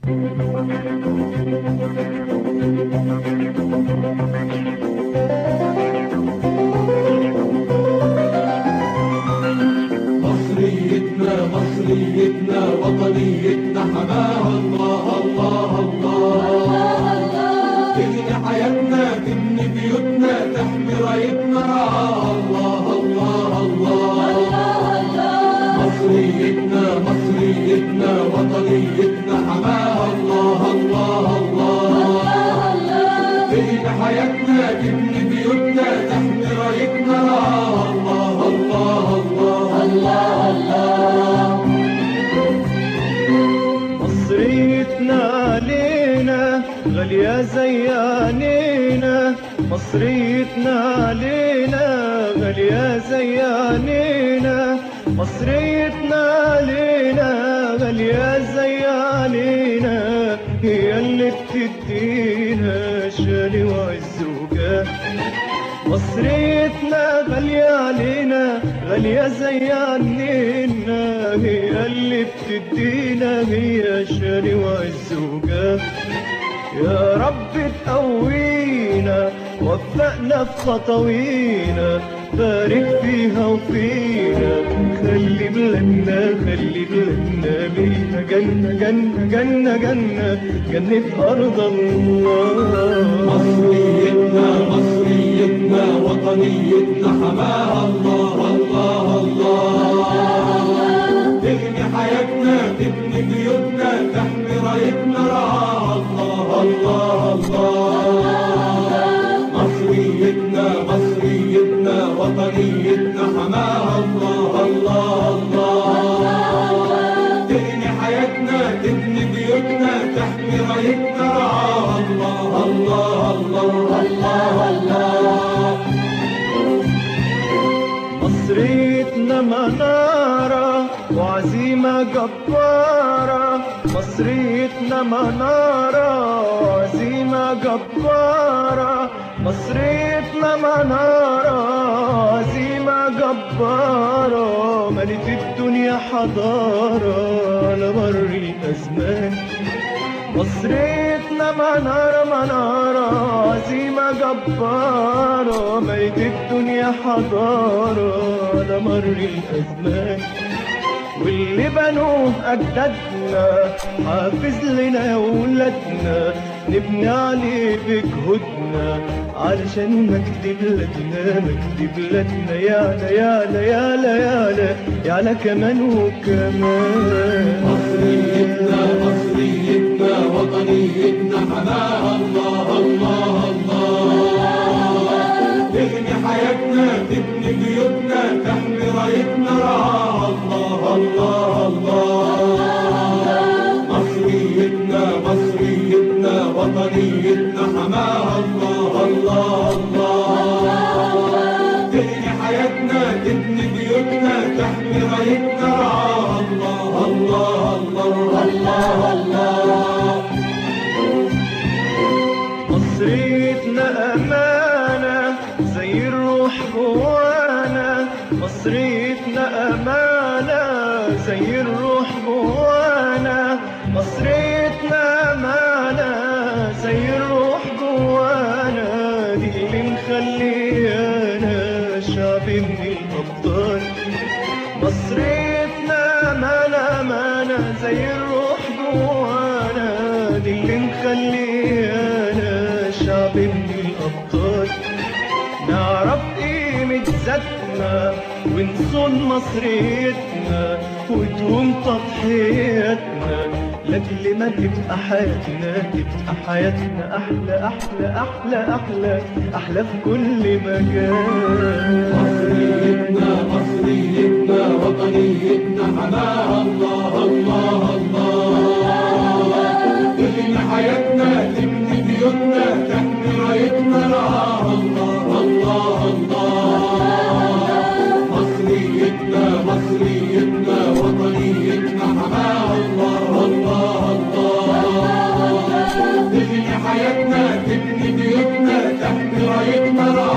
مصريتنا مصريتنا وطنيتنا حماها الله الله الله. تبني حياتنا تبني بيوتنا تحمي رايتنا رعاها الله الله الله. مصريتنا مصريتنا وطنيتنا حماها الله الله الله. تبني حياتنا تبني بيوتنا تحمي رايتنا رعاها الله الله الله الله الله. مصريتنا علينا غالية زي عينينا، مصريتنا علينا غالية زي عينينا، مصريتنا علينا غالية زي عينينا، هي اللي بتدينا شان وعز وجاه. مصريتنا غالية علينا غالية زي عينينا، هي اللي بتدينا هي شان وعز وجاه. يا رب تقوينا وفقنا في خطوينا، بارك فيها وفينا، خلي بلادنا خلي بلادنا بيها جنة جنة جنة جنة جنة أرض الله. مصريتنا مصريتنا وطنيتنا حماها الله الله الله. تبني حياتنا تبني بيوتنا تحمي رايتنا رعاها الله الله الله. مصريتنا مصريتنا وطنيتنا حماها الله الله الله. تبني حياتنا تبني بيوتنا تحمي رايتنا رعاها الله الله الله الله الله. مصريتنا منارة وعزيمة جبارة، مصريتنا منارة وعزيمة جبارة، مصريتنا منارة وعزيمة جبارة، ملت الدنيا حضارة على مر الأزمان. مصريتنا منارة منارة عزيمة جبارة، ملت الدنيا حضارة على مر الأزمان. واللي بنوه أجدادنا حافظ لنا ولادنا، نبني عليه بجهودنا علشان مجد بلادنا مجد بلادنا يعلى يعلى يعلى يعلى يعلى كمان وكمان. مصريتنا مصريتنا وطنيتنا حماها الله الله الله. تبني حياتنا تبني بيوتنا تحمي رايتنا رعاها الله الله الله. مصريتنا مصريتنا وطنيتنا حماها الله الله الله. تبني حياتنا تبني بيوتنا تحمي رايتنا رعاها الله الله الله الله الله. مصريتنا أمانة زي الروح جوانا، مصريتنا أمانة زي الروح جوانا، مصريتنا أمانة زي الروح جوانا، دي اللي مخليانا شعب من الأبطال. مصريتنا أمانة أمانة زي الروح جوانا، دي اللي مخليانا شعب من الأبطال. نعرف قيمة ذاتنا ونصون مصريتنا وتقوم تضحياتنا، لأجل ما تبقى حياتنا تبقى حياتنا أحلى أحلى أحلى أحلى أحلى في كل مجال. مصريتنا مصريتنا وطنيتنا حماها الله الله الله. تبني حياتنا تبني بيوتنا تحمي رايتنا رعاها الله الله الله. مصريتنا مصريتنا وطنيتنا حماها الله الله الله. تبني حياتنا تبني بيوتنا تحمي رايتنا رعاها